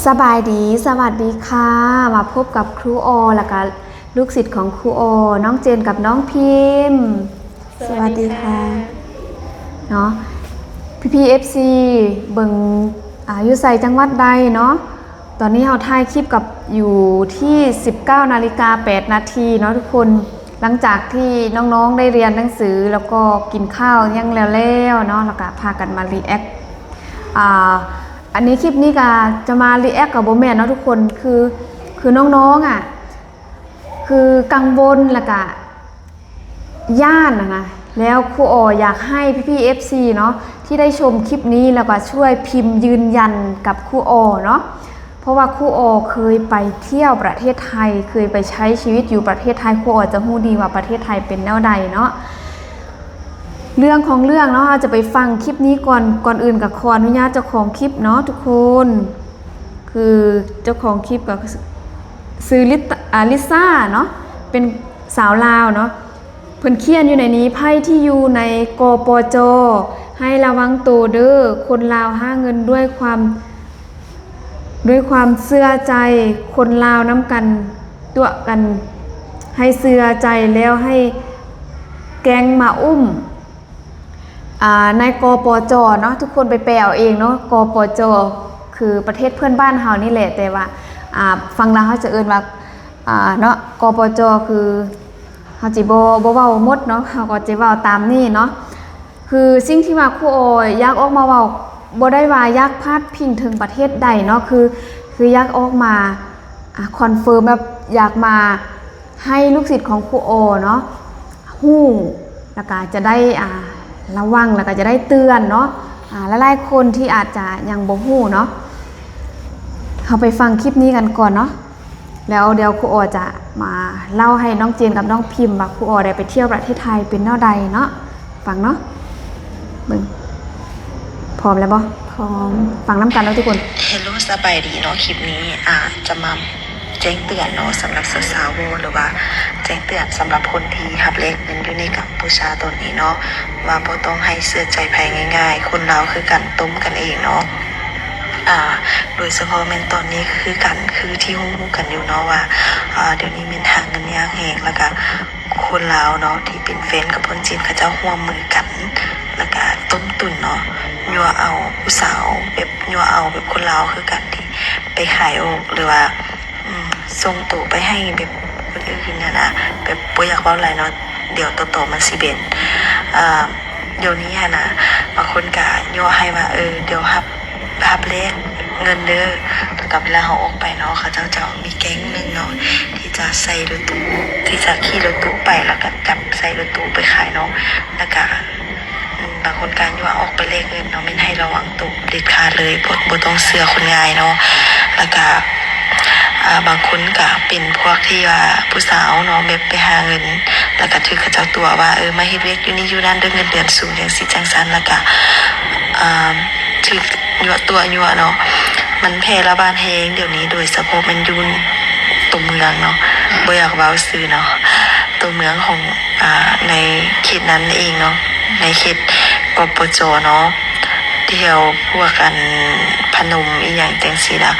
ສະບາຍດີ ສະຫວັດດີຄ່ະ ມາພົບກັບຄູອໍ ແລ້ວກະລູກສິດຂອງຄູອໍ ນ້ອງເຈນກັບນ້ອງພິມ. ສະຫວັດດີຄ່ະ ເນາະ ພີ່ໆ ເອັຟຊີ ເບິ່ງ ອາ ຢູ່ໃສ ຈັງຫວັດໃດເນາະ. ຕອນນີ້ເຮົາຖ່າຍຄລິບກັບ ຢູ່ທີ່ສິບເກົ້ານາລິກາແປດນາທີເນາະທຸກຄົນ. ຫຼັງຈາກທີ່ນ້ອງໆໄດ້ຮຽນໜັງສື ແລ້ວກໍກິນຂ້າວຫຍັງແລ້ວໆເນາະ ແລ້ວກະພາກັນມາຣີແອັກ ອາ ອັນນີ້ ຄລິບນີ້ກະຈະມາຣີແອັກກະບໍ່ແມ່ນເນາະທຸກຄົນ ຄື ຄືນ້ອງໆອະ ຄືກັງວົນ ແລ້ວກະຢ້ານຫັ້ນນະ. ແລ້ວຄູອໍຢາກໃຫ້ພີ່ໆ ເອັຟຊີ ເນາະ ທີ່ໄດ້ຊົມຄລິບນີ້ ແລ້ວກະຊ່ວຍພິມຢືນຢັນກັບຄູອໍເນາະ. ເພາະວ່າຄູອໍເຄີຍໄປທ່ຽວປະເທດໄທ ເຄີຍໄປໃຊ້ຊີວິດຢູ່ປະເທດໄທ ຄູອໍຈະຮູ້ດີວ່າປະເທດໄທເປັນແນວໃດເນາະ. ເລື່ອງຂອງເລື່ອງເນາະ ເຮົາຈະໄປຟັງຄລິບນີ້ກ່ອນ. ກ່ອນອື່ນກໍຂໍອະນຸຍາດເຈົ້າຂອງຄລິບເນາະທຸກຄົນ ຄືເຈົ້າຂອງຄລິບກໍ ຊື່ລິດ ອາ ລິຊາເນາະ ເປັນສາວລາວເນາະ. ເພິ່ນຂຽນຢູ່ໃນນີ້ ໃຜທີ່ຢູ່ໃນ ກປຈ ໃຫ້ລະວັງໂຕເດີ້ ຄົນລາວຫາເງິນດ້ວຍຄວາມ ດ້ວຍຄວາມເຊື່ອໃຈ ຄົນລາວນຳກັນຕົວະກັນ ໃຫ້ເຊື່ອໃຈແລ້ວໃຫ້ແກ້ງມາອຸ້ມ. ອາ ໃນ ກປຈ ເນາະ ທຸກຄົນໄປແປເອົາເອງເນາະ ກປຈ ຄືປະເທດເພື່ອນບ້ານເຮົານີ້ແຫຼະ ແຕ່ວ່າ ອາ ຝັ່ງລາວເຮົາຈະເອີ້ນວ່າ ອາ ເນາະ ກປຈ ຄື ເຮົາຊິບໍ່ ບໍ່ເວົ້າໝົດເນາະ ເຮົາກໍຈະເວົ້າຕາມນີ້ເນາະ. ຄືສິ່ງທີ່ວ່າຄູອໍຢາກອອກມາເວົ້າ ບໍ່ໄດ້ວ່າຢາກພາດພິງເຖິງປະເທດໃດເນາະ ຄື ຄືຢາກອອກມາ ອາ ຄອນເຟີມ ແບບຢາກມາໃຫ້ລູກສິດຂອງຄູອໍເນາະ ຮູ້ ແລ້ວກະຈະໄດ້ ອາ ລະວັງ ແລ້ວກະຈະໄດ້ເຕືອນເນາະ ອາ ຫຼາຍໆຄົນທີ່ອາດຈະຍັງບໍ່ຮູ້ເນາະ. ເຮົາໄປຟັງຄລິບນີ້ກັນກ່ອນເນາະ ແລ້ວດຽວຄູອໍຈະມາເລົ່າໃຫ້ນ້ອງເຈນກັບນ້ອງພິມວ່າຄູອໍໄດ້ໄປທ່ຽວປະເທດໄທເປັນແນວໃດເນາະ. ຟັງເນາະ ເບິ່ງ ພ້ອມແລ້ວບໍ່? ພ້ອມ ຟັງນຳກັນເນາະທຸກຄົນ. ເຮລໂລ ສະບາຍດີເນາະ ຄລິບນີ້ ອາ ຈະມາ ແຈ້ງເຕືອນເນາະ ສຳລັບສາວໆ ເນາະ ຫຼືວ່າແຈ້ງເຕືອນສຳລັບຄົນທີ່ຮັບແລກເງິນຢູ່ໃນກຳປູເຈຍຕອນນີ້ເນາະ ວ່າບໍ່ຕ້ອງໃຫ້ເຊື່ອໃຈໃຜງ່າຍໆ ຄົນລາວຄືກັນ ຕົ້ມກັນເອງເນາະ. ອາ ໂດຍສະເພາະແມ່ນຕອນນີ້ຄືກັນ ຄືທີ່ຮູ້ໆກັນຢູ່ເນາະວ່າ ອາ ດຽວນີ້ແມ່ນຫາເງິນຍາກແຮງ ແລ້ວກະຄົນລາວເນາະ ທີ່ເປັນແຟນກັບຄົນຈີນ ເຂົາເຈົ້າຮ່ວມມືກັນ ແລ້ວກະຕົ້ມຕຸ໋ນເນາະ ຍົວະເອົາຜູ້ສາວ ແບບຍົວະເອົາແບບຄົນລາວຄືກັນ ທີ່ໄປຂາຍອອກ ຫຼືວ່າ ອືມ ສົ່ງໂຕໄປໃຫ້ແບບຄົນອື່ນຫັ້ນນະ ແບບບໍ່ຢາກເວົ້າຫຼາຍເນາະ ດຽວຕໍ່ໆມັນຊິເປັນ ອາ ດຽວນີ້ຫັ້ນນະ ບາງຄົນກະຍົວະໃຫ້ວ່າ ເອີ ດຽວຮັບ ຮັບແລກເງິນເດີ້ ແລ້ວກະເວລາເຮົາອອກໄປເນາະ ເຂົາເຈົ້າຈະມີແກ້ງໜຶ່ງເນາະ ທີ່ຈະໃສ່ລົດຕູ້ ທີ່ຈະຂີ່ລົດຕູ້ໄປ ແລ້ວກະຈັບໃສ່ລົດຕູ້ໄປຂາຍເນາະ ແລ້ວກະ ອາ ບາງຄົນກະຍົວະອອກໄປແລກເງິນເນາະ ແມ່ນໃຫ້ລະວັງໂຕເດັດຂາດເລີຍ ບໍ່ ບໍ່ຕ້ອງເຊື່ອຄົນງ່າຍເນາະ ແລ້ວກະ ອາ ບາງຄົນກະເປັນພວກທີ່ວ່າຜູ້ສາວເນາະ ແບບໄປຫາເງິນ ແລ້ວກະຖືກເຂົາເຈົ້າຕົວະວ່າ ເອີ ມາເຮັດວຽກຢູ່ນີ້ຢູ່ນັ້ນເດີ້ ເງິນເດືອນສູງ ຈັ່ງຊີ້ຈັ່ງຊັ້ນ ແລ້ວກະ ອາ ຖືກຍົວະຕົວະຍົວະເນາະ ມັນແຜ່ລະບາດແຮງດຽວນີ້ ໂດຍສະເພາະແມ່ນຢູ່ໂຕເມືອງເນາະ ບໍ່ຢາກເວົ້າຊື່ເນາະ ໂຕເມືອງຂອງ ອາ ໃນເຂດນັ້ນເອງເນາະ ໃນເຂດ ກປຈ ເນາະ ແຖວພວກອັນພະນົມອີ່ຫຍັງຈັ່ງຊີ້ນະ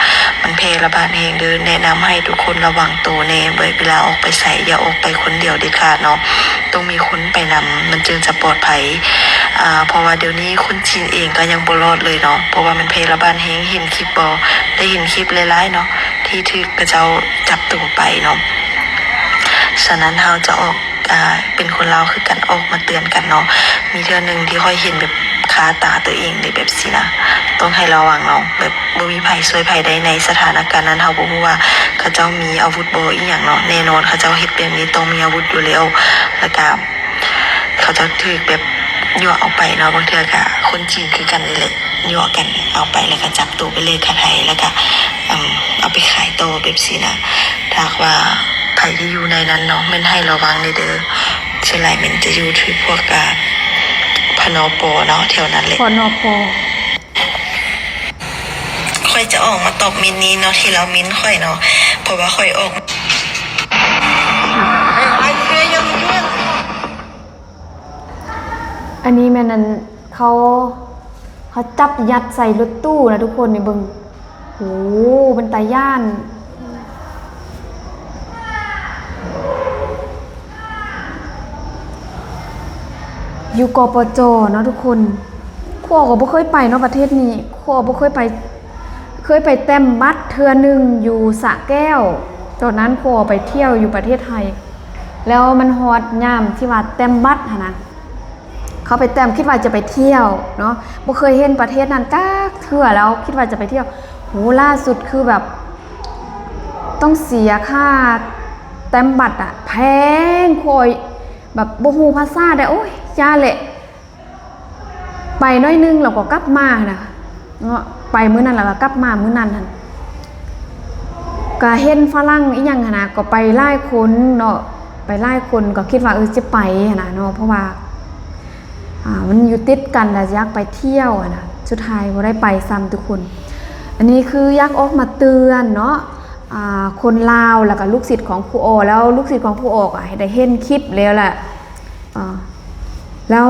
ມັນແຜ່ລະບາດແຮງເດີ້ ແນະນຳໃຫ້ທຸກຄົນລະວັງໂຕແດ່ ເວລາອອກໄປໃສ ຢ່າອອກໄປຄົນດຽວເດັດຂາດເນາະ ຕ້ອງມີຄົນໄປນຳ ມັນຈຶ່ງຈະປອດໄພ ອາ ເພາະວ່າດຽວນີ້ຄົນຈີນເອງກະຍັງບໍ່ລອດເລີຍເນາະ ເພາະວ່າມັນແຜ່ລະບາດແຮງ ເຫັນຄລິບບໍ່ ໄດ້ເຫັນຄລິບຫຼາຍໆເນາະ ທີ່ຖືກເຂົາເຈົ້າຈັບໂຕໄປເນາະ ສະນັ້ນເຮົາຈະອອກ ອາ ເປັນຄົນລາວຄືກັນ ອອກມາເຕືອນກັນເນາະ ມີເທື່ອໜຶ່ງທີ່ຂ້ອຍເຫັນແບບຄາຕາໂຕເອງເລີຍແບບຊີ້ນະ ຕ້ອງໃຫ້ລະວັງເນາະ ແບບບໍ່ມີໃຜຊ່ວຍໃຜໄດ້ ໃນສະຖານະການນັ້ນ ເຮົາບໍ່ຮູ້ວ່າເຂົາເຈົ້າມີອາວຸດບໍ່ ອີ່ຫຍັງເນາະ ແນ່ນອນເຂົາເຈົ້າເຮັດແບບນີ້ຕ້ອງມີອາວຸດຢູ່ແລ້ວ ແລ້ວກະເຂົາເຈົ້າຖືກແບບຍົວະເອົາໄປເນາະ ບາງເທື່ອກະຄົນຈີນຄືກັນນີ້ແຫຼະ ຍົວະກັນເອົາໄປ ແລ້ວກະຈັບໂຕໄປເລີຍຄາໄທ ແລ້ວກະ ເອົາໄປຂາຍຕໍ່ແບບຊີ້ນະ ຖ້າຫາກວ່າໃຜທີ່ຢູ່ໃນນັ້ນເນາະ ແມ່ນໃຫ້ລະວັງແດ່ເດີ້ ສ່ວນຫຼາຍແມ່ນຈະຢູ່ທີ່ພວກ ອາ ພະນປ ເນາະ ແຖວນັ້ນແຫຼະ ພນປ. ຂ້ອຍຈະອອກມາຕອບເມັນນີ້ເນາະ ທີ່ລາວເມັນຂ້ອຍເນາະ ເພາະວ່າຂ້ອຍອອກ ອັນນີ້ແມ່ນອັນ ເຂົາ ເຂົາຈັບຍັດໃສ່ລົດຕູ້ນະທຸກຄົນ ນີ້ເບິ່ງ ໂອ້ ເປັນຕາຢ້ານ. ຢູ່ ກປຈ ເນາະທຸກຄົນ. ຄູອໍກໍບໍ່ເຄີຍໄປເນາະປະເທດນີ້. ຄູອໍບໍ່ເຄີຍໄປ, ເຄີຍໄປແຕ້ມບັດເທື່ອໜຶ່ງຢູ່ສະແກ້ວ. ຕອນນັ້ນຄູອໍໄປທ່ຽວຢູ່ປະເທດໄທ ແລ້ວມັນຮອດຍາມທີ່ວ່າແຕ້ມບັດຫັ້ນນະ. ເຂົ້າໄປແຕ້ມ ຄິດວ່າຈະໄປທ່ຽວເນາະ, ບໍ່ເຄີຍເຫັນປະເທດນັ້ນຈັກເທື່ອ ແລ້ວຄິດວ່າຈະໄປທ່ຽວ. ໂຫ ລ່າສຸດຄືແບບຕ້ອງເສຍຄ່າແຕ້ມບັດອະ ແພງ ໂອ້ຍ ແບບບໍ່ຮູ້ພາສາໄດ້. ໂອ້ຍ ຢ່າແຫຼະ ໄປໜ້ອຍໜຶ່ງແລ້ວກໍກັບມາຫັ້ນນະເນາະ, ໄປມື້ນັ້ນແລ້ວກໍກັບມາມື້ນັ້ນຫັ້ນ. ກະເຫັນຝຣັ່ງອີ່ຫຍັງຫັ້ນນະ ກໍໄປຫຼາຍຄົນເນາະ, ໄປຫຼາຍຄົນກໍຄິດວ່າ ເອີ ຈະໄປຫັ້ນນະເນາະ ເພາະວ່າ ອ່າ ມັນຢູ່ຕິດກັນ ແລ້ວຢາກໄປທ່ຽວຫັ້ນນະ. ສຸດທ້າຍບໍ່ໄດ້ໄປຊ້ຳທຸກຄົນ. ອັນນີ້ຄືຢາກອອກມາເຕືອນເນາະ ອ່າ ຄົນລາວ ແລ້ວກໍລູກສິດຂອງຄູອໍ ແລ້ວລູກສິດຂອງຄູອໍກໍໃຫ້ໄດ້ເຫັນຄລິບແລ້ວແຫຼະ. ອ່າ ແລ້ວ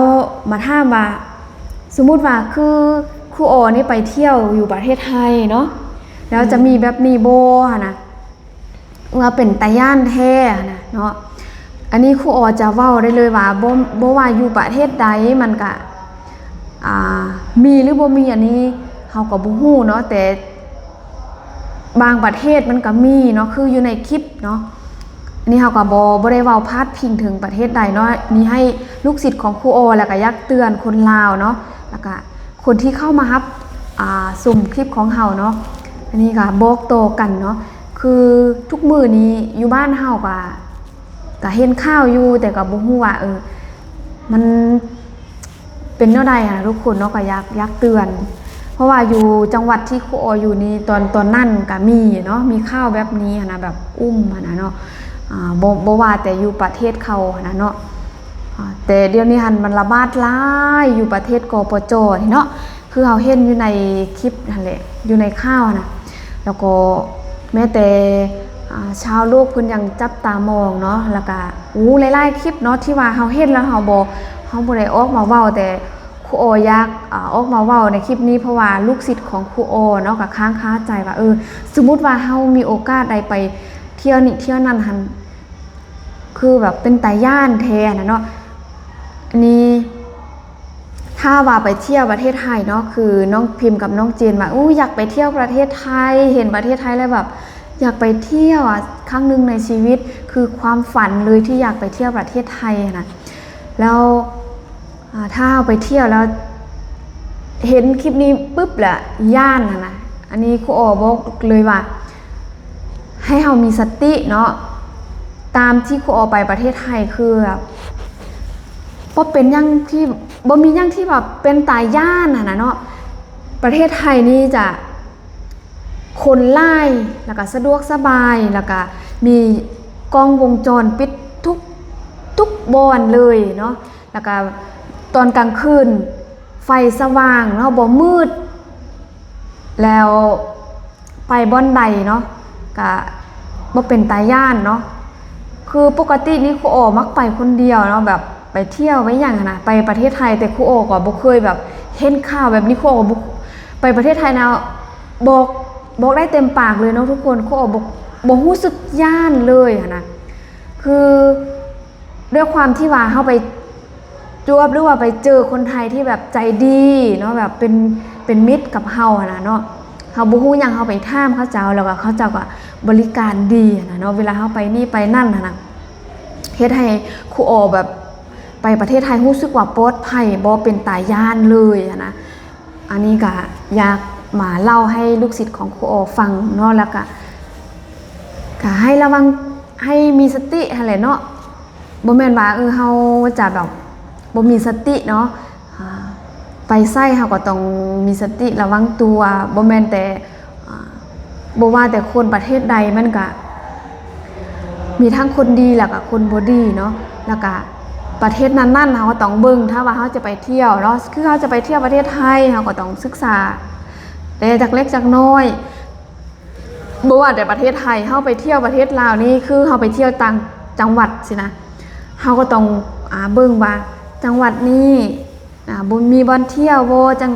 ມາຖາມວ່າ ສົມມຸດວ່າຄືຄູອໍນີ້ໄປທ່ຽວຢູ່ປະເທດໄທເນາະ ແລ້ວຈະມີແບບນີ້ບໍ່ຫັ້ນນະ ວ່າເປັນຕາຢ້ານແທ້ຫັ້ນນະເນາະ. ອັນນີ້ຄູອໍຈະເວົ້າໄດ້ເລີຍວ່າ ບໍ່ ບໍ່ວ່າຢູ່ປະເທດໃດ ມັນກະ ອ່າ ມີຫຼືບໍ່ມີ ອັນນີ້ເຮົາກໍບໍ່ຮູ້ເນາະ, ແຕ່ ບາງປະເທດມັນກໍມີເນາະ ຄືຢູ່ໃນຄລິບເນາະ. ອັນນີ້ເຮົາກໍບໍ່ ບໍ່ໄດ້ເວົ້າພາດພິງເຖິງປະເທດໃດເນາະ, ນີ້ໃຫ້ລູກສິດຂອງຄູອໍ ແລ້ວກໍຢາກເຕືອນຄົນລາວເນາະ ແລ້ວກໍຄົນທີ່ເຂົ້າມາຮັບ ອ່າ ຊົມຄລິບຂອງເຮົາເນາະ. ອັນນີ້ກໍບອກຕໍ່ກັນເນາະ ຄືທຸກມື້ນີ້ຢູ່ບ້ານເຮົາກໍ ກໍເຫັນຂ່າວຢູ່ ແຕ່ກໍບໍ່ຮູ້ວ່າ ເອີ ມັນ ເປັນແນວໃດຫັ້ນນະທຸກຄົນເນາະ, ກໍຢາກ ຢາກເຕືອນ ເພາະວ່າຢູ່ຈັງຫວັດທີ່ຄູອໍຢູ່ນີ້ ຕອນ ຕອນນັ້ນກໍມີເນາະ ມີຂ່າວແບບນີ້ຫັ້ນນະ ແບບອຸ້ມຫັ້ນນະເນາະ. ອ່າ ບໍ່ ບໍ່ວ່າແຕ່ຢູ່ປະເທດເຂົາຫັ້ນນະເນາະ ອ່າ ແຕ່ດຽວນີ້ຫັ້ນມັນລະບາດຫຼາຍຢູ່ປະເທດ ກປຈ ນີ້ເນາະ. ຄືເຮົາເຫັນຢູ່ໃນຄລິບຫັ້ນແຫຼະ ຢູ່ໃນຂ່າວຫັ້ນນະ ແລ້ວກໍແມ້ແຕ່ ອ່າ ຊາວໂລກເພິ່ນຍັງຈັບຕາມອງເນາະ, ແລ້ວກະ ໂອ້ ຫຼາຍໆຄລິບເນາະ ທີ່ວ່າເຮົາເຫັນແລ້ວເຮົາບໍ່ ເຮົາບໍ່ໄດ້ອອກມາເວົ້າ, ແຕ່ຄູອໍຢາກ ອ່າ ອອກມາເວົ້າໃນຄລິບນີ້ ເພາະວ່າລູກສິດຂອງຄູອໍເນາະ ກະຄ້າງຄາໃຈວ່າ ເອີ ສົມມຸດວ່າເຮົາມີໂອກາດໄດ້ໄປທ່ຽວນີ້ທ່ຽວນັ້ນຫັ້ນ ຄືແບບເປັນຕາຢ້ານແທ້ຫັ້ນນະເນາະ. ອັນນີ້ ຖ້າວ່າໄປທ່ຽວປະເທດໄທເນາະ ຄືນ້ອງພິມກັບນ້ອງເຈນວ່າ ອູ້ ຢາກໄປທ່ຽວປະເທດໄທ ເຫັນປະເທດໄທແລ້ວແບບຢາກໄປທ່ຽວອະ ຄັ້ງໜຶ່ງໃນຊີວິດ ຄືຄວາມຝັນເລີຍທີ່ຢາກໄປທ່ຽວປະເທດໄທຫັ້ນນະ. ແລ້ວ ອ່າ ຖ້າເຮົາໄປທ່ຽວແລ້ວເຫັນຄລິບນີ້ປຶບ ແລ້ວຢ້ານຫັ້ນນະ, ອັນນີ້ຄູອໍບອກເລີຍວ່າ ໃຫ້ເຮົາມີສະຕິເນາະ. ຕາມທີ່ຄູອໍໄປປະເທດໄທ ຄືແບບ ບໍ່ເປັນຫຍັງທີ່ ບໍ່ມີຫຍັງທີ່ແບບເປັນຕາຢ້ານຫັ້ນນະເນາະ. ປະເທດໄທນີ້ຈະຄົນຫຼາຍ ແລ້ວກະສະດວກສະບາຍ ແລ້ວກະມີກ້ອງວົງຈອນປິດທຸກ ທຸກບ່ອນເລີຍເນາະ, ແລ້ວກະຕອນກາງຄືນໄຟສະຫວ່າງເນາະ ບໍ່ມືດ ແລ້ວ ໄປບ່ອນໃດເນາະ ກະບໍ່ເປັນຕາຢ້ານເນາະ. ຄືປົກກະຕິນີ້ຄູອໍມັກໄປຄົນດຽວເນາະ ແບບໄປທ່ຽວໄປຫຍັງຫັ້ນນະ ໄປປະເທດໄທ, ແຕ່ຄູອໍກໍບໍ່ເຄີຍແບບເຫັນຂ່າວແບບນີ້. ຄູອໍກໍບໍ່ ໄປປະເທດໄທນະ ບອກ ບອກໄດ້ເຕັມປາກເລີຍເນາະທຸກຄົນ, ຄູອໍບໍ່ ບໍ່ຮູ້ສຶກຢ້ານເລີຍຫັ້ນນະ. ຄື ດ້ວຍຄວາມທີ່ວ່າເຮົາໄປຈວບ ຫຼືວ່າໄປເຈີຄົນໄທທີ່ແບບໃຈດີເນາະ ແບບເປັນ ເປັນມິດກັບເຮົາຫັ້ນນະເນາະ, ເຮົາບໍ່ຮູ້ຫຍັງ ເຮົາໄປຖາມເຂົາເຈົ້າ ແລ້ວກໍເຂົາເຈົ້າກໍບໍລິການດີຫັ້ນນະເນາະ. ເວລາເຮົາໄປນີ້ໄປນັ້ນຫັ້ນນະ ເຮັດໃຫ້ຄູອໍແບບໄປປະເທດໄທຮູ້ສຶກວ່າປອດໄພ ບໍ່ເປັນຕາຢ້ານເລີຍຫັ້ນນະ. ອັນນີ້ກະຢາກມາເລົ່າໃຫ້ລູກສິດຂອງຄູອໍຟັງເນາະ, ແລ້ວກະ ກະໃຫ້ລະວັງ ໃຫ້ມີສະຕິຫັ້ນແຫຼະເນາະ. ບໍ່ແມ່ນວ່າ ເອີ ເຮົາຈະແບບບໍ່ມີສະຕິເນາະ, ອາ ໄປໃສເຮົາກໍຕ້ອງມີສະຕິລະວັງຕົວ, ບໍ່ແມ່ນແຕ່ ອາ ບໍ່ວ່າແຕ່ຄົນປະເທດໃດ ມັນກະມີທັງຄົນດີ ແລ້ວກະຄົນບໍ່ດີເນາະ, ແລ້ວກະປະເທດນັ້ນໆ ເຮົາກໍຕ້ອງເບິ່ງ. ຖ້າວ່າເຮົາຈະໄປທ່ຽວເນາະ, ຄືເຮົາຈະໄປທ່ຽວປະເທດໄທ ເຮົາກໍຕ້ອງສຶກສາແດ່ຈັກເລັກຈັກນ້ອຍ. ບໍ່ວ່າແຕ່ປະເທດໄທ ເຮົາໄປທ່ຽວປະເທດລາວນີ້ ຄືເຮົາໄປທ່ຽວຕ່າງຈັງຫວັດຊີ້ນະ, ເຮົາກໍຕ້ອງ ອາ ເບິ່ງວ່າຈັງຫວັດນີ້ ອາ ບໍ່ມີບ່ອນທ່ຽວບໍ່, ຈັ່ງ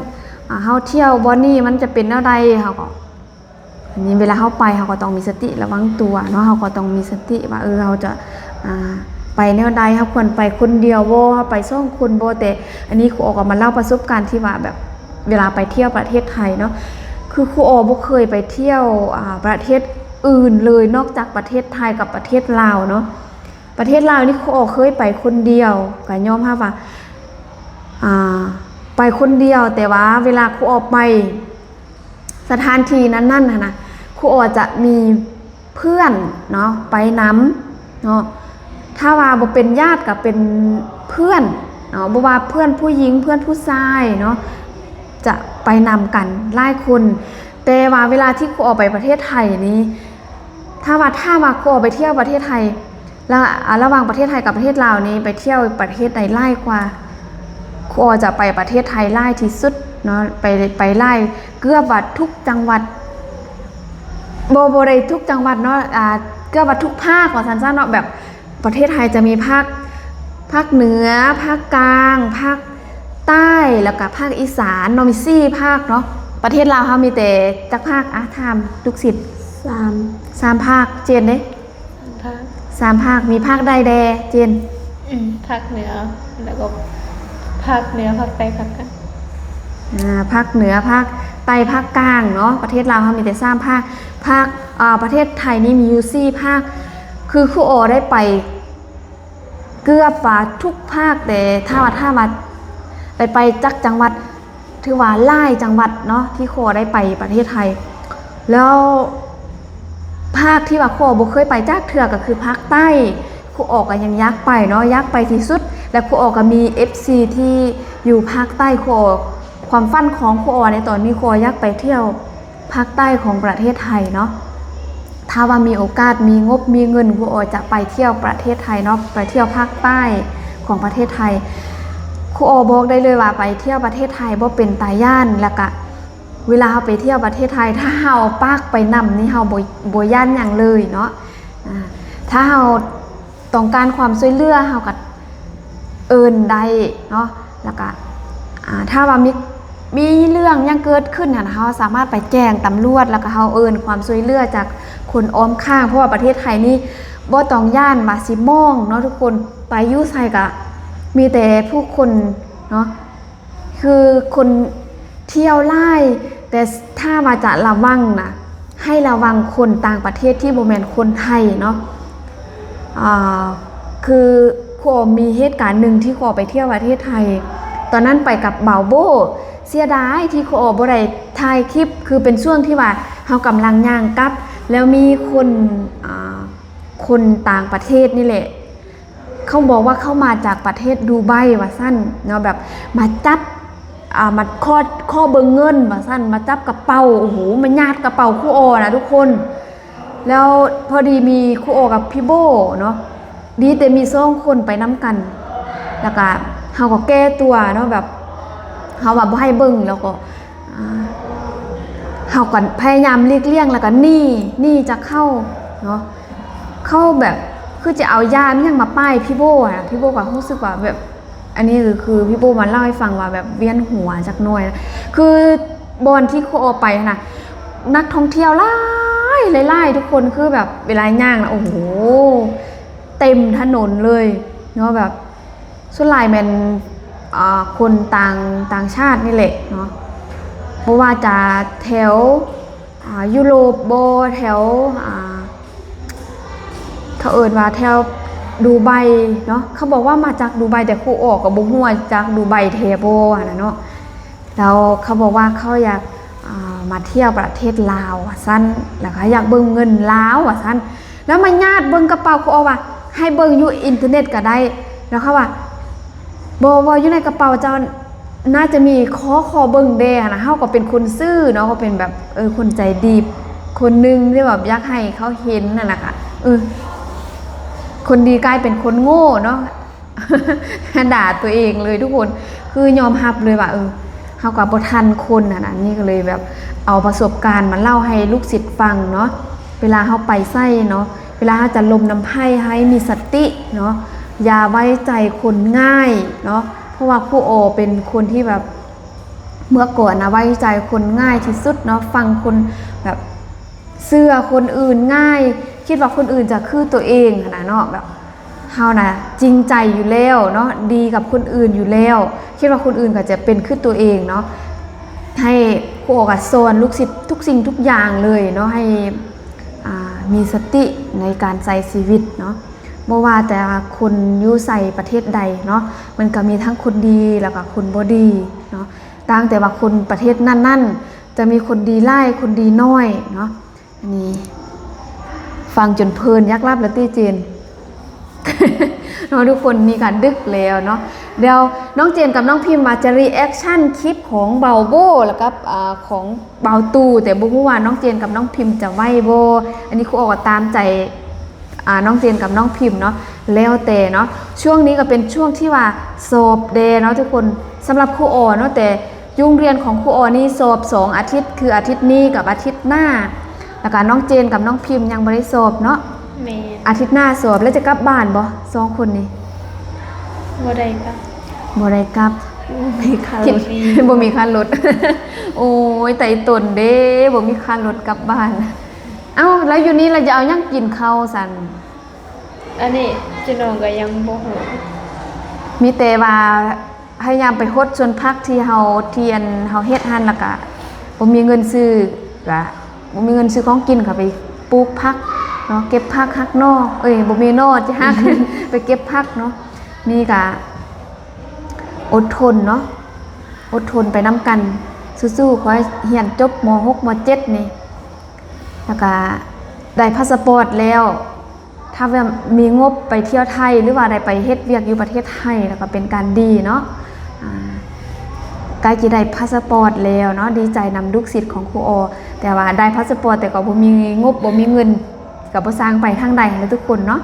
ອາ ເຮົາທ່ຽວບ່ອນນີ້ມັນຈະເປັນແນວໃດ, ເຮົາກໍ ນີ້ເວລາເຮົາໄປ ເຮົາກໍຕ້ອງມີສະຕິລະວັງຕົວເນາະ, ເຮົາກໍຕ້ອງມີສະຕິວ່າ ເອີ ເຮົາຈະ ອ່າ ໄປແນວໃດ, ເຮົາຄວນໄປຄົນດຽວບໍ່, ເຮົາໄປສອງຄົນບໍ່. ແຕ່ອັນນີ້ຄູອໍກໍມາເລົ່າປະສົບການທີ່ວ່າແບບ ເວລາໄປທ່ຽວປະເທດໄທເນາະ, ຄືຄູອໍບໍ່ເຄີຍໄປທ່ຽວ ອ່າ ປະເທດອື່ນເລີຍ ນອກຈາກປະເທດໄທກັບປະເທດລາວເນາະ. ປະເທດລາວນີ້ຄູອໍເຄີຍໄປຄົນດຽວ, ກໍຍອມຮັບວ່າ ອ່າ ໄປຄົນດຽວ, ແຕ່ວ່າເວລາຄູອໍໄປ ສະຖານທີ່ນັ້ນໆ ຫັ້ນນະ ຄູອໍຈະມີເພື່ອນເນາະ ໄປນຳເນາະ, ຖ້າວ່າບໍ່ເປັນຍາດກໍເປັນເພື່ອນເນາະ, ບໍ່ວ່າເພື່ອນຜູ້ຍິງ ເພື່ອນຜູ້ຊາຍເນາະ ຈະໄປນຳກັນຫຼາຍຄົນ. ແຕ່ວ່າເວລາທີ່ຄູອໍໄປປະເທດໄທນີ້ ຖ້າວ່າ ຖ້າວ່າຄູອໍໄປທ່ຽວປະເທດໄທ ລະ ອາ ລະຫວ່າງປະເທດໄທກັບປະເທດລາວນີ້ ໄປທ່ຽວປະເທດໃດຫຼາຍກວ່າ? ຄູອໍຈະໄປປະເທດໄທຫຼາຍທີ່ສຸດເນາະ, ໄປ ໄປຫຼາຍ ເກືອບວ່າທຸກຈັງຫວັດ, ບໍ່ ບໍ່ໄດ້ທຸກຈັງຫວັດເນາະ, ອາ ເກືອບວ່າທຸກພາກວ່າຊັ້ນຊະເນາະ. ແບບປະເທດໄທຈະມີພາກ ພາກເໜືອ, ພາກກາງ, ພາກໃຕ້ ແລ້ວກະພາກອີສານເນາະ, ມີສີ່ພາກເນາະ. ປະເທດລາວເຮົາມີແຕ່ຈັກພາກ? ອາ ຖາມລູກສິດ. ສາມ ສາມພາກ. ເຈນເດ້? ສາມພາກ ສາມພາກ. ມີພາກໃດແດ່ ເຈນ? ອືມ ພາກເໜືອ ແລ້ວກໍພາກເໜືອ ພາກໃຕ້ ພາກກາງ. ອາ ພາກເໜືອ ພາກໃຕ້ ພາກກາງເນາະ. ປະເທດລາວເຮົາມີແຕ່ສາມພາກ. ພາກ ອາ ປະເທດໄທນີ້ມີຢູ່ສີ່ພາກ. ຄືຄູອໍໄດ້ໄປເກືອບວ່າທຸກພາກ, ແຕ່ຖ້າວ່າ ຖ້າວ່າໄດ້ໄປຈັກຈັງຫວັດ ຖືວ່າຫຼາຍຈັງຫວັດເນາະ ທີ່ຄູອໍໄດ້ໄປປະເທດໄທ. ແລ້ວພາກທີ່ວ່າຄູອໍບໍ່ເຄີຍໄປຈັກເທື່ອກໍຄືພາກໃຕ້, ຄູອໍກໍຍັງຢາກໄປເນາະ, ຢາກໄປທີ່ສຸດ. ແລະ ຄູອໍກໍມີເອັຟຊີທີ່ຢູ່ພາກໃຕ້. ຄູອໍ ຄວາມຝັນຂອງຄູອໍໃນຕອນນີ້ ຄູອໍຢາກໄປທ່ຽວພາກໃຕ້ຂອງປະເທດໄທເນາະ. ຖ້າວ່າມີໂອກາດ ມີງົບ ມີເງິນ ຄູອໍຈະໄປທ່ຽວປະເທດໄທເນາະ, ໄປທ່ຽວພາກໃຕ້ຂອງປະເທດໄທ. ຄູອໍບອກໄດ້ເລີຍວ່າໄປທ່ຽວປະເທດໄທບໍ່ເປັນຕາຢ້ານ, ແລ້ວກະເວລາເຮົາໄປທ່ຽວປະເທດໄທ ຖ້າເຮົາເອົາປາກໄປນຳນີ້ ເຮົາບໍ່ ບໍ່ຢ້ານຫຍັງເລີຍເນາະ. ອາ ຖ້າເຮົາຕ້ອງການຄວາມຊ່ວຍເຫຼືອ ເຮົາກະເອີ້ນໄດ້ເນາະ, ແລ້ວກະ ອາ ຖ້າວ່າມີ ມີເລື່ອງຫຍັງເກີດຂຶ້ນຫັ້ນ ເຮົາສາມາດໄປແຈ້ງຕຳຫຼວດ ແລ້ວກໍເຮົາເອີ້ນຄວາມຊ່ວຍເຫຼືອຈາກຄົນອ້ອມຂ້າງ. ເພາະວ່າປະເທດໄທນີ້ບໍ່ຕ້ອງຢ້ານວ່າຊິມອງເນາະທຸກຄົນ, ໄປຢູ່ໃສກໍມີແຕ່ຜູ້ຄົນເນາະ, ຄືຄົນທ່ຽວຫຼາຍ. ແຕ່ຖ້າວ່າຈະລະວັງນະ ໃຫ້ລະວັງຄົນຕ່າງປະເທດທີ່ບໍ່ແມ່ນຄົນໄທເນາະ. ອ່າ ຄືຄູອໍມີເຫດການໜຶ່ງທີ່ຄູອໍໄປທ່ຽວປະເທດໄທ, ຕອນນັ້ນໄປກັບບ່າວໂບ້. ເສຍດາຍທີ່ຄູອໍບໍ່ໄດ້ຖ່າຍຄລິບ, ຄືເປັນຊ່ວງທີ່ວ່າເຮົາກຳລັງຍ່າງກັບ, ແລ້ວມີຄົນ ອ່າ ຄົນຕ່າງປະເທດນີ້ແຫຼະ, ເຂົາບອກວ່າເຂົາມາຈາກປະເທດດູໄບວ່າຊັ້ນເນາະ, ແບບມາຈັບ ອ່າ ມາຂໍ ຂໍເບິ່ງເງິນວ່າຊັ້ນ, ມາຈັບກະເປົາ, ໂອ້ໂຫ ມາຍາດກະເປົາຄູອໍນະທຸກຄົນ. ແລ້ວພໍດີມີຄູອໍກັບພີ່ໂບ້ເນາະ, ດີແຕ່ມີສອງຄົນໄປນຳກັນ, ແລ້ວກະເຮົາກໍແກ້ຕົວເນາະ, ແບບເຮົາວ່າບໍ່ໃຫ້ເບິ່ງ, ແລ້ວກໍ ອ່າ ເຮົາກໍພະຍາຍາມຫຼີກລ່ຽງ ແລ້ວກໍໜີ ໜີຈາກເຂົາເນາະ. ເຂົາແບບຄືຈະເອົາຢາອີ່ຫຍັງມາປ້າຍພີ່ໂບ້ນະ, ພີ່ໂບ້ກໍຮູ້ສຶກວ່າແບບ ອັນນີ້ຄື ຄືພີ່ໂບ້ມາເລົ່າໃຫ້ຟັງວ່າແບບວຽນຫົວຈັກໜ້ອຍນະ, ຄືບ່ອນທີ່ຄູອໍໄປຫັ້ນນະ ນັກທ່ອງທ່ຽວຫຼາຍ ຫຼາຍໆ ທຸກຄົນ, ຄືແບບເວລາຍ່າງນະ ໂອ້ໂຫ ເຕັມຖະໜົນເລີຍເນາະ, ແບບສ່ວນຫຼາຍແມ່ນ ອ່າ ຄົນຕ່າງ ຕ່າງຊາດນີ້ແຫຼະເນາະ, ບໍ່ວ່າຈະແຖວ ອ່າ ຢູໂຣບບໍ່ ແຖວ ອ່າ ເຂົາເອີ້ນວ່າແຖວດູໄບເນາະ. ເຂົາບອກວ່າມາຈາກດູໄບ, ແຕ່ຄູອໍກໍບໍ່ຮູ້ວ່າຈາກດູໄບແທ້ບໍ່ຫັ້ນນະເນາະ. ແລ້ວເຂົາບອກວ່າເຂົາຢາກ ອ່າ ມາທ່ຽວປະເທດລາວວ່າຊັ້ນ, ແລ້ວກໍຢາກເບິ່ງເງິນລາວວ່າຊັ້ນ, ແລ້ວມາຍາດເບິ່ງກະເປົາ. ຄູອໍວ່າໃຫ້ເບິ່ງຢູ່ອິນເຕີເນັດກໍໄດ້, ແລ້ວເຂົາວ່າ ບໍ່ ບໍ່ ຢູ່ໃນກະເປົາເຈົ້າໜ້າຈະມີ, ຂໍ ຂໍເບິ່ງແດ່ຫັ້ນນະ. ເຮົາກໍເປັນຄົນຊື່ເນາະ, ກໍເປັນແບບ ເອີ ຄົນໃຈດີຄົນໜຶ່ງທີ່ແບບຢາກໃຫ້ເຂົາເຫັນຫັ້ນນະ, ກະ ເອີ ຄົນດີກາຍເປັນຄົນໂງ່ເນາະ. ດ່າຕົວເອງເລີຍທຸກຄົນ, ຄືຍອມຮັບເລີຍວ່າ ເອີ ເຮົາກໍບໍ່ທັນຄົນຫັ້ນນະ. ນີ້ກໍເລີຍແບບເອົາປະສົບການມາເລົ່າໃຫ້ລູກສິດຟັງເນາະ, ເວລາເຮົາໄປໃສເນາະ, ເວລາເຮົາຈະລົມນຳໃຜ ໃຫ້ມີສະຕິເນາະ, ຢ່າໄວ້ໃຈຄົນງ່າຍເນາະ. ເພາະວ່າຄູອໍເປັນຄົນທີ່ແບບ ເມື່ອກ່ອນນະ ໄວ້ໃຈຄົນງ່າຍທີ່ສຸດເນາະ, ຟັງຄົນແບບ ເຊື່ອຄົນອື່ນງ່າຍ, ຄິດວ່າຄົນອື່ນຈະຄືຕົວເອງຫັ້ນນະເນາະ, ແບບເຮົານະຈິງໃຈຢູ່ແລ້ວເນາະ, ດີກັບຄົນອື່ນຢູ່ແລ້ວ, ຄິດວ່າຄົນອື່ນກໍຈະເປັນຄືຕົວເອງເນາະ. ໃຫ້ຄູອໍກໍສອນລູກສິດທຸກສິ່ງທຸກຢ່າງເລີຍເນາະ, ໃຫ້ ອ່າ ມີສະຕິໃນການໃຊ້ຊີວິດເນາະ. ບໍ່ວ່າແຕ່ວ່າຄົນຢູ່ໃສປະເທດໃດເນາະ, ມັນກໍມີທັງຄົນດີແລ້ວກໍຄົນບໍ່ດີເນາະ, ຕ່າງແຕ່ວ່າຄົນປະເທດນັ້ນໆ ຈະມີຄົນດີຫຼາຍຄົນດີໜ້ອຍເນາະ. ອັນນີ້ຟັງຈົນເພີນ ຢາກຫຼັບແລ້ວຕິເຈນ ເນາະທຸກຄົນ. ນີ້ກໍດຶກແລ້ວເນາະ, ດຽວນ້ອງເຈນກັບນ້ອງພິມວ່າຈະຣີແອັກຊັນຄລິບຂອງເບົາໂບ້ ແລ້ວກັບ ອ່າ ຂອງເບົາຕູ້, ແຕ່ບໍ່ຮູ້ວ່ານ້ອງເຈນກັບນ້ອງພິມຈະໄຫວບໍ່. ອັນນີ້ຄູອໍກໍຕາມໃຈ ອ່າ ນ້ອງເຈນກັບນ້ອງພິມເນາະ, ແລ້ວແຕ່ເນາະ. ຊ່ວງນີ້ກໍເປັນຊ່ວງທີ່ວ່າສອບແດ່ເນາະທຸກຄົນ ສຳລັບຄູອໍເນາະ, ແຕ່ຢູ່ໂຮງຮຽນຂອງຄູອໍນີ້ສອບສອງອາທິດ ຄືອາທິດນີ້ກັບອາທິດໜ້າ, ແລ້ວກໍນ້ອງເຈນກັບນ້ອງພິມຍັງບໍ່ໄດ້ສອບເນາະ. ແມ່ນ. ອາທິດໜ້າສອບ ແລ້ວຈະກັບບ້ານບໍ່ສອງຄົນນີ້? ບໍ່ໄດ້ກັບ. ບໍ່ໄດ້ກັບ. ບໍ່ມີຄ່າລົດ. ບໍ່ມີຄ່າລົດ. ໂອ້ຍ ຕາຍຕົນເດ້ ບໍ່ມີຄ່າລົດກັບບ້ານ. ເອົ້າ ແລ້ວຢູ່ນີ້ລະຈະເອົາຫຍັງກິນເຂົ້າຊັ້ນ? ອັນນີ້ເຈົ້ານ້ອງກໍຍັງບໍ່ຮູ້, ມີແຕ່ວ່າພະຍາຍາມໄປຫົດສວນຜັກທີ່ເຮົາ ທີ່ອັນເຮົາເຮັດຫັ້ນ, ແລ້ວກະບໍ່ມີເງິນຊື້ ກະບໍ່ມີເງິນຊື້ຂອງກິນ ກໍໄປປູກຜັກເນາະ, ເກັບຜັກ ຫັກໜໍ່ ເອີຍ ບໍ່ມີໜໍ່ ຈະຫັກ ໄປເກັບຜັກເນາະ. ນີ້ກະອົດທົນເນາະ, ອົດທົນໄປນຳກັນ, ສູ້ໆ ຂໍໃຫ້ຮຽນຈົບ ມໍຫົກ ມໍເຈັດນີ້ ແລ້ວກະໄດ້ພາສະປອດແລ້ວ, ຖ້າວ່າມີງົບໄປທ່ຽວໄທ ຫຼືວ່າໄດ້ໄປເຮັດວຽກຢູ່ປະເທດໄທ ແລ້ວກໍເປັນການດີເນາະ. ອ່າ ໃກ້ຈະໄດ້ພາສະປອດແລ້ວເນາະ, ດີໃຈນຳລູກສິດຂອງຄູອໍ, ແຕ່ວ່າໄດ້ພາສະປອດ ແຕ່ກໍບໍ່ມີງົບ ບໍ່ມີເງິນ ກໍບໍ່ຊ່າງໄປທາງໃດແຫຼະທຸກຄົນເນາະ.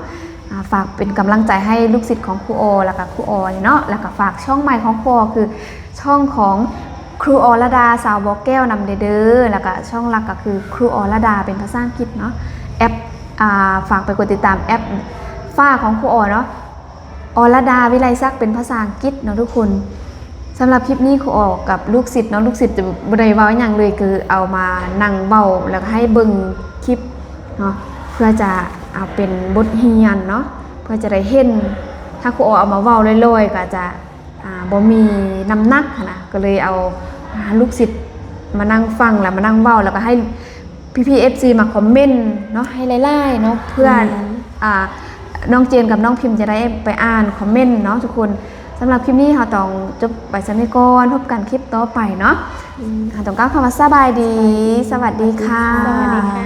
ອ່າ ຝາກເປັນກຳລັງໃຈໃຫ້ລູກສິດຂອງຄູອໍ ແລ້ວກໍຄູອໍນີ້ເນາະ, ແລ້ວກໍຝາກຊ່ອງໃໝ່ຂອງຄູອໍ ຄື ຊ່ອງຂອງຄູອໍລະດາ ສາວບໍ່ແກ້ວ ນຳແດ່ເດີ, ແລ້ວກະຊ່ອງຫຼັກກໍຄືຄູອໍລະດາ ເປັນພາສາອັງກິດເນາະ. ແອັບ ອ່າ ຝາກໄປກົດຕິດຕາມແອັບຟ້າຂອງຄູອໍເນາະ, ອໍລະດາ ວິໄລສັກ ເປັນພາສາອັງກິດເນາະທຸກຄົນ. ສຳລັບຄລິບນີ້ ຄູອໍກັບລູກສິດເນາະ, ລູກສິດຈະບໍ່ໄດ້ເວົ້າຫຍັງເລີຍ, ຄືເອົາມານັ່ງເວົ້າ ແລ້ວກໍໃຫ້ເບິ່ງຄລິບເນາະ, ເພື່ອຈະເອົາເປັນບົດຮຽນເນາະ, ເພື່ອຈະໄດ້ເຫັນ. ຖ້າຄູອໍເອົາມາເວົ້າລອຍໆ ກໍຈະ ອ່າ ບໍ່ມີນ້ຳໜັກຫັ້ນນະ, ກໍເລີຍເອົາ ອ່າ ລູກສິດມານັ່ງຟັງ ແລ້ວມານັ່ງເວົ້າ, ແລ້ວກໍໃຫ້ພີ່ໆ ເອັຟຊີ ມາຄອມເມັນເນາະ ໃຫ້ຫຼາຍໆເນາະ, ເພື່ອ ອືມ ອ່າ ນ້ອງເຈນກັບນ້ອງພິມຈະໄດ້ໄປອ່ານຄອມເມັນເນາະທຸກຄົນ. ສຳລັບຄລິບນີ້ເຮົາຕ້ອງຈົບໄປສ່ຳນີ້ກ່ອນ, ພົບກັນຄລິບຕໍ່ໄປເນາະ. ອືມ ເຮົາຕ້ອງກ່າວຄຳວ່າສະບາຍດີ, ສະຫວັດດີ ສະຫວັດດີຄ່ະ ສະຫວັດດີຄ່ະ.